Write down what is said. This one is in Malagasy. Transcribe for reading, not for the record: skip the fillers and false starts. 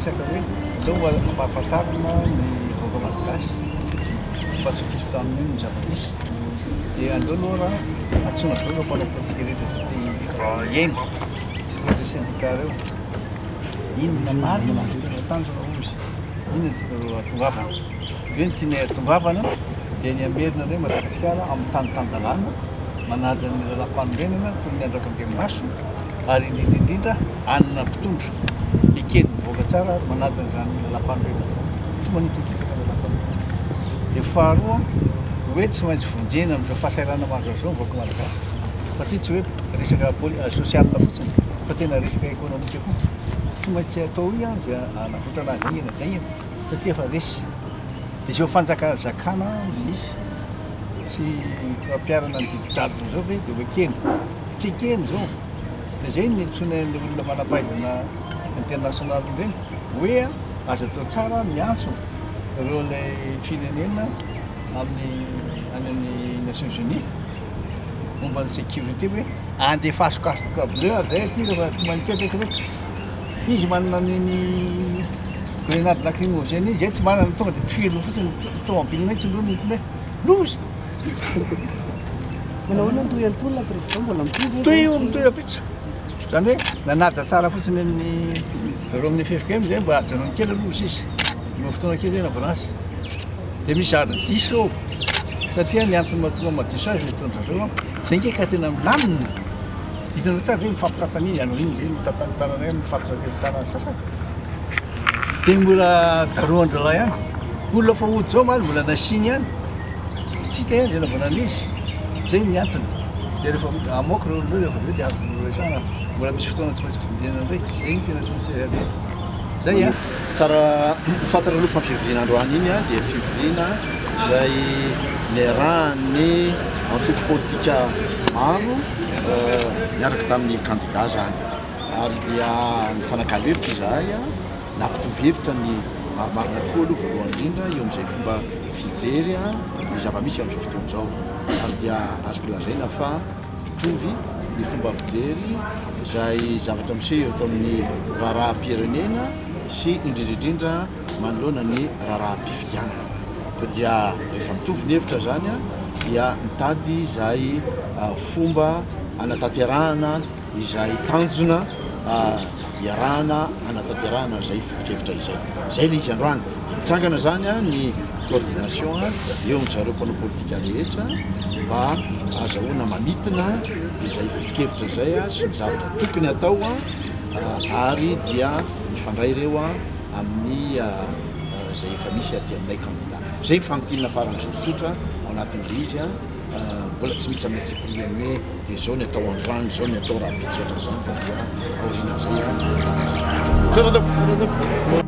resaka hoe aleo ampahafantarina ny vahoaka malagasy fa tsy diso tamin'io ny zava-misy. Dia aleo aloha raha antsoina daholo ireo mpanao politika rehetra izay te hihaino sy ireo sendika ireo. Inona marina no tena tanjona hoy izy? Inona no tianareo hahatongavana? Ve ny tianay hahatongavana dia ny hamerina indray Madagasikara amin'ny tany tan-dalàna, manaja ny lalàmpanorenana toy ny andrak'Andriamaso ary indrindra indrindra hanana mpitondra eken'ny vahoaka tsara ary manaja an'izany lalàmpanorenana izany, tsy manitsakitsaka ny lalàmpanorenana. Dia faharoa hoe tsy maintsy vonjena amin'izao fahasahiranana mahazo azy izao ny vahoaka malagasy satria tsy hoe resaka social fotsiny fa tena resaka ekonomika koa. Tsy maintsy atao ihany izay hanavotana azy haingana dia haingana satria efa resy. Dia izao fanjakazakana misy sy fampiharana ny didy jadona izao ve dia ho ekena? Tsy ekena izao. Dia izay no niantsoana an'ilay olona manam-pahaizana international ireny hoe azo atao tsara miantso ireo ilay firenena amin'ny any amin'ny Nations Unies momba ny sécurité hoe andefaso casque bleu ary zay aty rehefa tsy mahay miketrika reto. Izy manana an'iny grenade lacrymogène iny, zay tsy manana tonga dia tifiriny fotsiny tomobile mihitsy ny roniny hoe loza. Manao ahoana ny tohin'ny tolona président mbola mitohy ve? Mitohy io, mitohy ampitso. Izany hoe nanaja tsara fotsiny ny zareo amin'ny ffkm zay mba ajanony kely aloha sisa. Omeo fotoana kely zay anaovana azy. Dia misy zavatra diso ao satria ny antony mahatonga mahadiso azy ny ataon-dry zareo an, zay nge ka tena milamina. Hitanareo tsara ve mifampitantana iny, ianao iny ve mitantana ny tananay mifatotra kely ny tanan'ny sasany. Dia mbola darohan-drahalahy ihany. Olona efa hody zao omaly mbola nasiany ihany. Tsy hita ihany izay nanaovana an'izy. Izay ny antony. Dia rehefa hamoaka ireo olona ireo rehefa avy eo dia azo resahana. Mbola misy fotoana tsy maintsy vonjena indray. Izay no tena tsy maintsy aleha. Izay an! Tsara ho fantatra aloha fa ny fivoriana androany iny dia fivoriana izay niarahan'ny antoko politika maro niaraka tamin'ny kandida izany ary dia nifanakalo hevitra izahay, nampitovy hevitra ny marimarina kokoa aloha voalohany indrindra eo amin'izay fomba fijery ny zava-misy amin'izao fotoana izao ary dia azoko lazaina fa mitovy ny fomba fijery izay zavatra miseho eto amin'ny raharaham-pirenena sy indrindra indrindra manoloana ny raharaham-pifidianana. Koa dia rehefa mitovy ny hevitra izany dia mitady izay fomba hanatanterahana izay tanjona iarahana hanatanterahana izay foto-kevitra izay. Izay ilay izy androany. Dia mitsangana izany ny coordination eo amin-dry zareo mpanao politika rehetra mba ahazahoana mamintina izay foto-kevitra izay sy ny zavatra tokony hatao ary dia mifandray ireo amin'ny izay efa misy aty aminay kandida. Izay ny famintinana faran'izay tsotra ao anatin'ilay izy. Mbola tsy miditra amin'ny antsipiriany hoe dia izao ny atao androany, izao ny atao rahampitso ohatran'izany fa dia aorianan'izay no ahitana izay rehetra. Misaotra tompoko.